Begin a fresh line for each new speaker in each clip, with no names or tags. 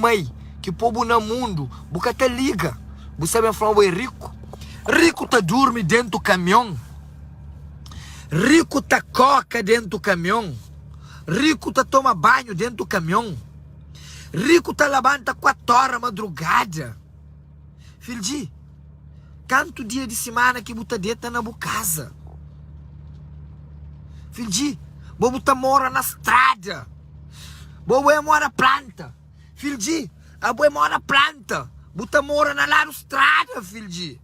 mai ki pô-bu na mundu, bu ka ta liga. Bu sa ben fla-m bo é riku? Riku ta durmi déntu kamion, riku ta koka déntu kamion, riku ta toma banhu déntu kamion, riku ta labanta kuatu óra madrugada. Fildji, kantu dia di simana ki bu ta deta na bu kaza? Fildji, bo bu ta mora na strada, bo bu é mora planta. Fildji, abo é mora planta, bu ta mora na ladu strada, fildji.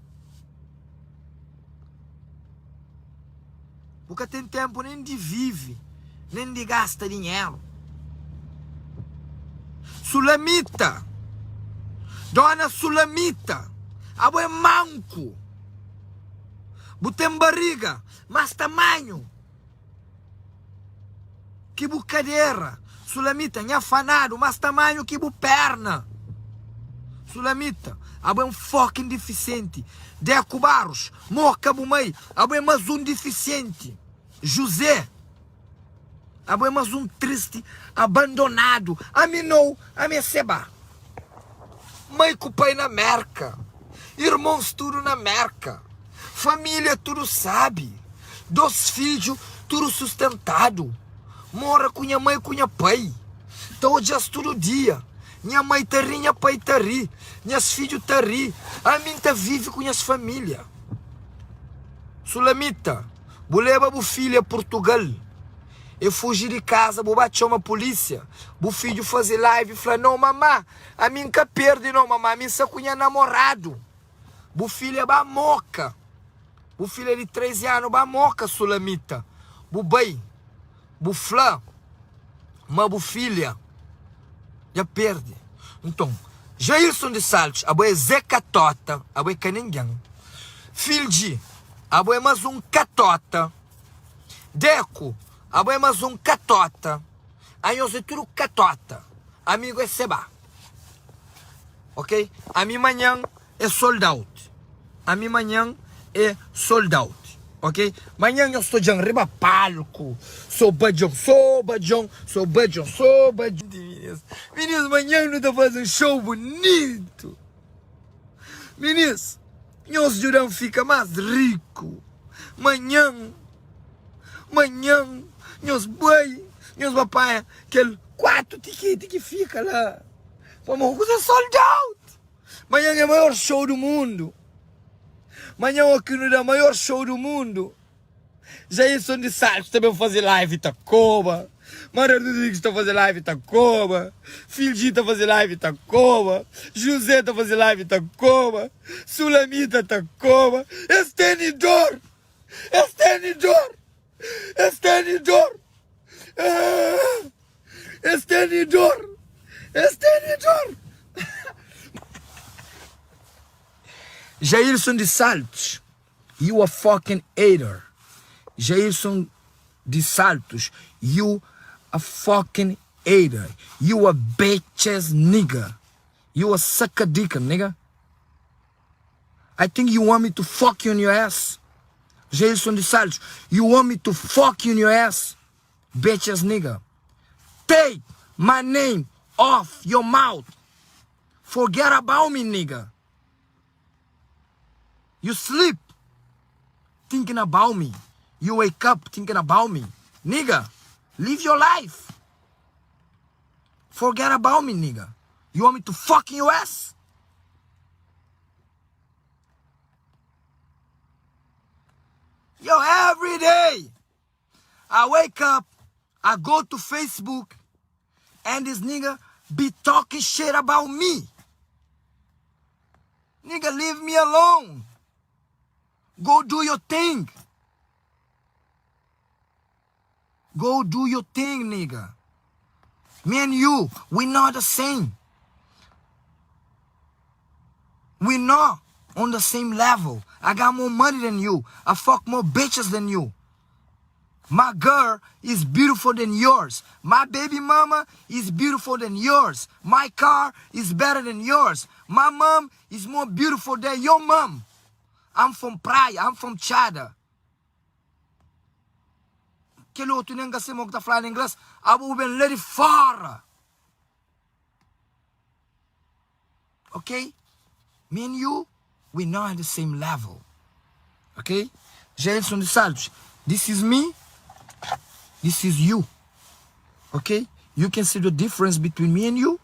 Bu ka ten tenpu nen di vive, nen di gasta dinheru. Sulamita, dona Sulamita, abo é manku. Bu ten bariga mas tamanhu ki bu kadera. Sulamita, nha fanadu mas tamanhu ki bu perna. Sulamita, abo é un fucking difisienti. Deku Barros, moka bu mai, abo é mas un difisienti. José, abo é mas un tristi abandonadu. Ami nou, ami é seba. Mai ku pai na Merka, irmons tudu na Merka, família tudu sabi, dos fidju tudu sustentadu. Mora ku nha mai ku nha pai, ta odja-s tudu dia. Nha mai ta ri, nha pai ta ri, nhas fidju ta ri, ami N ta vive ku nhas família. Sulamita, bu leba bu filha Purtugal, e fuji di kaza, bu ba txoma pulísia, bu fidju faze live fla, Nau mamá, ami N ka perde nau mamá, ami N sta ku nha namoradu. Bu filha ba moka, bu filha di 13 anu ba moka, Sulamita, bu bai. Bu fla ma bu filha dja perde. Nton, Jailson di Saltos, abo é Zé Katota, abo é ka ningen. Fildji, abo é mas un katota. Deku, abo é mas un katota. Anhos é tudu katota. Amigu é seba. Ok? Ami manhan é sold out. Ami manhan é sold out. Ok? Manhan nhos ta odjan riba palku. So badjon, so badjon, so badjon, so badjon. Minis, minis, manhan nu ta faze un show bunitu. Minis, nhos djudan fika mas riku. Manhan, manhan, nhos bai, nhos ba panha kel 4 tiketi ki fika la. Pamodi kuza é sold out. Manhan é maior show do mundo. Manhan o ki nu da maior show do mundo. Jailson di Saltos ta ben faze live ta koba. Maria Rodrigues ta faze live ta koba. Fildji ta faze live ta koba. José ta faze live ta koba. Sulamita ta koba. Es tene dor. Es tene dor. Es tene dor. Ah. Es tene dor! Es tene dor! Jailson de Saltos, you a fucking hater. Jailson de Saltos, you a fucking hater. You a bitch ass nigga. You a suck a dick, nigga. I think you want me to fuck you in your ass. Jailson de Saltos, you want me to fuck you in your ass. Bitch ass nigga Take my name off your mouth Forget about me nigga You sleep thinking about me You wake up thinking about me Nigga live your life Forget about me nigga You want me to fuck in your ass? Yo every day I wake up, I go to Facebook, and this nigga be talking shit about me. Nigga, leave me alone. Go do your thing. Go do your thing, nigga. Me and you, we not the same. We not on the same level. I got more money than you. I fuck more bitches than you. My girl is beautiful than yours. My baby mama is beautiful than yours. My car is better than yours. My mom is more beautiful than your mom. I'm from Praia, I'm from Txada. Kel otu nen ka se mo ki ta fla na ingles, abo bu ben la di fora. Ok? Me and you, we not at the same level. Ok? Jailson de Saltos, this is me, this is you. Ok? You can see the difference between me and you.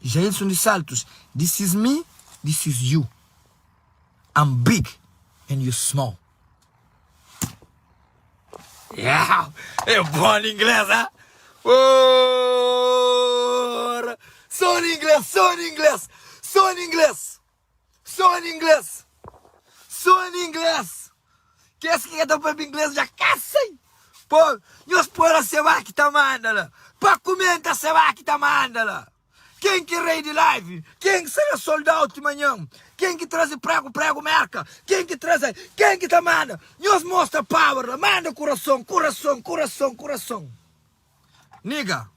Jailson de Saltos, this is me, this is you. I'm big and you small. Yeah, é bom na inglês, hein? Porra! Só na inglês, só na inglês, só na inglês, só na inglês, só na inglês. Kes ki ka ta papia inglês dja ka sai. Pô, nhos pô la seba ki ta manda la. Pa kumenta seba ki ta manda la. Ken ki rei di live? Ken ki sta na sold out manhan? Ken ki traze prego prego merka? Ken ki traze? Ken ki ta manda? Nhos mostra power la, manda kurason, kurason, kurason, kurason. Nigga,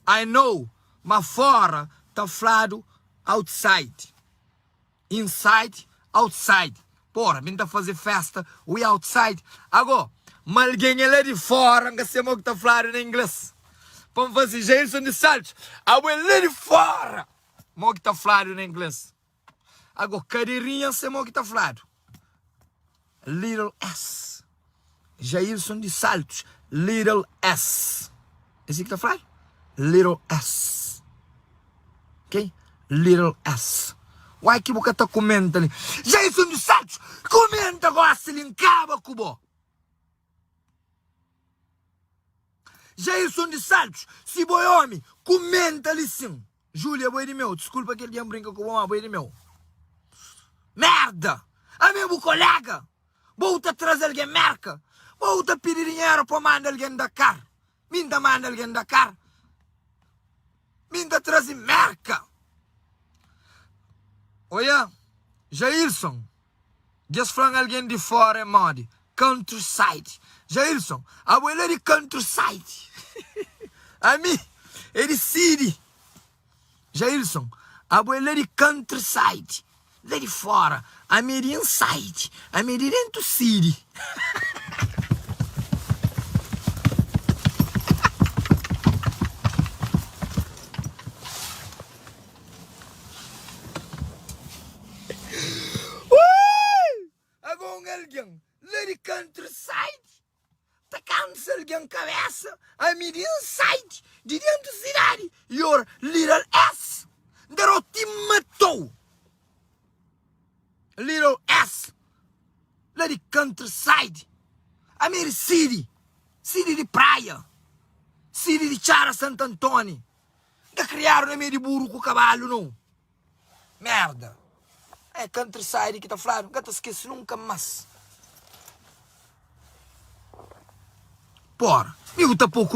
I know ma fora ta fladu outside. Inside, outside Porra, mi N ta faze festa, we outside Ago, ma algen é la di fora N ka se mo ki ta fladu na ingles Pa N faze Jailson di Saltos Abo é la di fora Mo ki ta fladu na ingles Ago, kaderinha N se mo ki ta fladu Little S Jailson di Saltos Little S É si ki ta fladu? Little S Ok? Little S Uai ki bu ka ta kumenta li Jailson di Saltos Kumenta gosi li N kaba ku bo Jailson di Saltos Si bo é omi Kumenta li sin Julia bo é di meu, disculpa kel dia n'brinka ku bo ma bo é di meu. Merda! Ami é bu colega! Bo ta traze algen merka? Bo ta pidi dinheru pa manda algen Dakar? Mi n'ta manda algen Dakar? Mi n'ta traze merka! Oia, Jailson. Djes flan algen di fora é modi? Countryside. Jailson, abo é la di countryside. Ami é di city. Jailson, abo é la di countryside, la di fora. Ami é di inside, ami é di dentu city. Ui! Agora un algen la di countryside ta kansa algen kabesa, ami di inside, di dentu sidadi, your little ass, N ta da-u ti matou. Little ass la di countryside, ami di city, city di praia, city di Txada Santantoni. N ka kriadu na mei di buru ku kabalu nau. Merda. É countryside ki ta fladu, N ka ta skese nunka mas. Pora, mi bu ta pô ku.